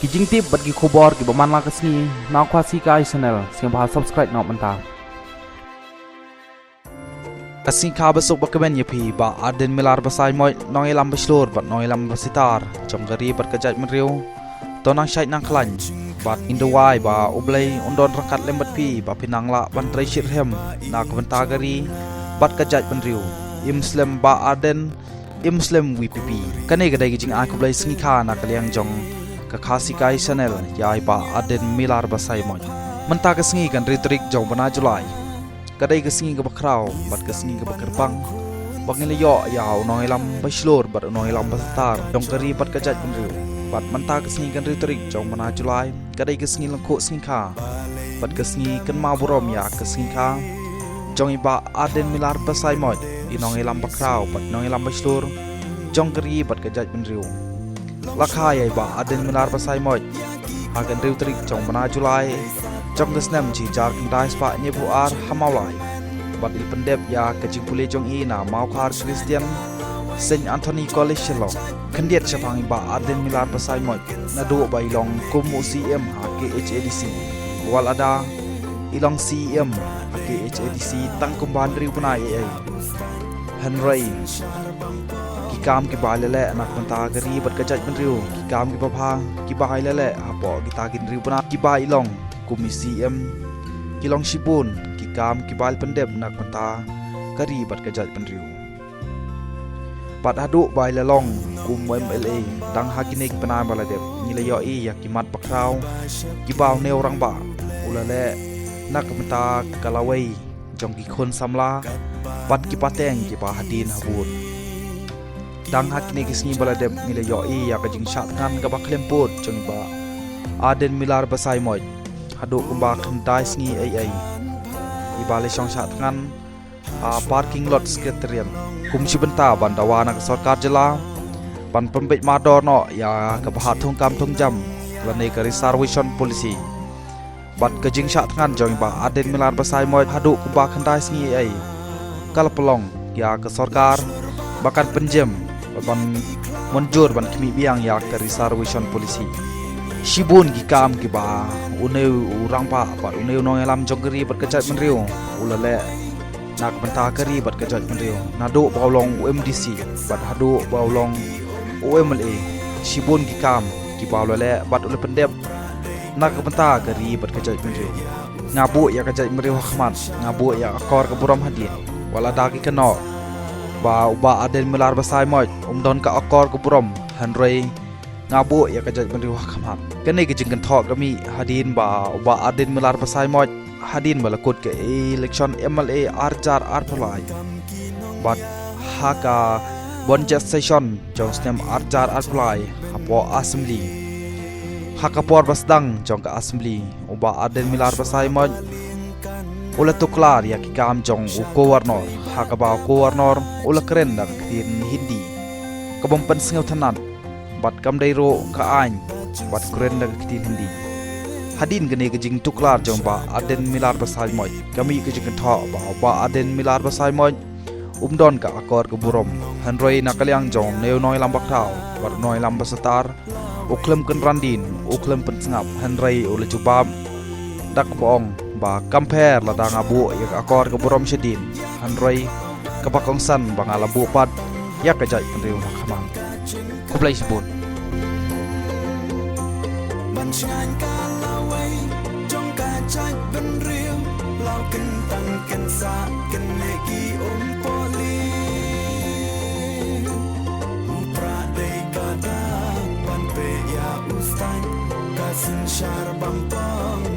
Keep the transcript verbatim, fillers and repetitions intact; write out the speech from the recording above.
Ki jingtip bad ki khubor kiba man la ka sngi na Khasi Kai Channel, sngewbha subscribe noh mynta. Ka sngi kha ba suk ba kmen ïa phi Bah Ardent Miller Basaiawmoit, nongïalam ba shlur bad nongïalam ba sitar jong ka ri bad ka jaitbynriew. To nang shait nang khlaiñ bad ngin duwai ba U Blei un don ryngkat lem bad phi, ba phin nang lah ban trei shitrhem na ka bynta ka ri bad ka jaitbynriew. Im slem Bah Ardent, im slem V P P. Kane ka dei ka jingai khublei sngi kha na ka liang jong ka Khasi Kai Channel ïa i Bah Ardent Miller Basaiawmoit. Mynta ka sngi ka hynriew tarik jong u bnai July, ka dei ka sngi kaba khraw bad ka sngi kaba kyrpang, ba ngin la ïoh ïa u nongïalam ba shlur bad u nongïalam ba sitar jong ka ri bad ka jaitbynriew. Bad mynta ka sngi ka hynriew tarik jong u bnai July, ka dei ka sngi lyngkhuh sngi kha bad ka sngi kynmaw burom ïa ka sngi kha jong i Bah Ardent Miller Basaiawmoit, i nongïalam ba khraw bad nongïalam ba shlur jong ka ri bad ka jaitbynriew. La kha ïa i Bah Ardent Miller Basaiawmoit ha ka hynriew tarik jong u bnai July jong ka snem shi hajar khyndai spah hynñiewphew ar ha Mawlai, bad i la pyndep ïa ka jingpule jong i na Mawkhar Christian Saint Anthony College Shillong. Khyndiat shaphang i Bah Ardent Miller Basaiawmoit, naduh ba i long kum u C E M ha K H A D C. Wat lada i long C E M ha K H A D C tang kumba hynriew bnai ei ei, hynrei ki kam kiba i la leh na ka bynta ka ri bad ka jaitbynriew, ki kam kiba bha kiba i la leh hapoh kita ki hynriew bnai kiba i long kum i C E M, ki long shibun ki kam kiba i la pyndep na ka bynta ka ri bad ka jaitbynriew. Bad haduh ba i la long kum u M L A, dang ha kine ki bnai ba la dep, ngi la ïohi ïa ki mat ba khraw kiba une u rangbah u la leh na ka bynta ka lawei jong ki khun samla bad ki pateng kiba hadien habud. Dang ha kine ki sngi ba la dep, ngi la ïohi ïa ka jingshah thngan kaba khlem pud jong i Bah Ardent Miller Basaiawmoit, haduh kumba khyndai sngi ei ei, iba la shong shah thngan ha parking lot Secretariat, kum shi bynta ban dawa na ka sorkar jylla ban pynbeit mardor noh ïa ka bhah thungkam thungjam lane ka reservation policy. Bad ka jingshah thngan jong i Bah Ardent Miller Basaiawmoit haduh kumba khyndai sngi ei ei, ka la pynlong ïa ka sorkar ba kan pynjem bad ban mynjur ban khmih biang ïa ka reservation policy. Shibun ki kam kiba une u rangbah bad une u nongïalam jong ka ri bad ka jaitbynriew u la leh na ka bynta ka ri bad ka jaitbynriew, naduh ba u long u M D C bad haduh ba u long u M L A. Shibun ki kam kiba u la leh bad u la pyndep na ka bynta ka ri bad ka jaitbynriew. Nga buh ïa ka jaitbynriew ha khmat, nga buh ïa ka akor ka burom hadien. Wat lada ki kynnoh ba u Bah Ardent Miller Basaiawmoit um don ka akor ka burom, hynrei nga buh ïa ka jaitbynriew ha khmat. Kane ka jingkynthoh ka mih hadien ba u Bah Ardent Miller Basaiawmoit, hadien ba la kut ka election M L A ar hajar arphew lai, bad ha ka budget session jong u snem ar hajar arphew lai hapoh Assembly, ha ka por ba sdang jong ka Assembly, u Bah Ardent Miller Basaiawmoit u la tuklar ïa ki kam jong u Governor, ha kaba u Governor u la kren da ka ktien Hindi kabym pynsngewtynnad bad kam dei ruh ka aiñ ban kren da ka ktien Hindi. Hadien kane ka jingtuklar jong u Bah Ardent Miller Basaiawmoit, ka mih ka jingkynthoh ba u Bah Ardent Miller Basaiawmoit um don ka akor ka burom, hynrei na ka liang jong une u nongïalam ba khraw bad u nongïalam ba sitar, u khlem kynran dien, u khlem pynsngap, hynrei u la jubab da kaba ong ba kam pher lada nga buh ïa ka akor ka burom shadien, hynrei kaba kongsan ba nga la buh pat ïa ka jaitbynriew ha khmat. Khublei shibun. Ban shngaiñ ka lawei jong ka jaitbynriew, law kyntang kynsah kynne ki um pohli. U prah dei ka dak ban peit ïa u saiñ, ka synshar bam pong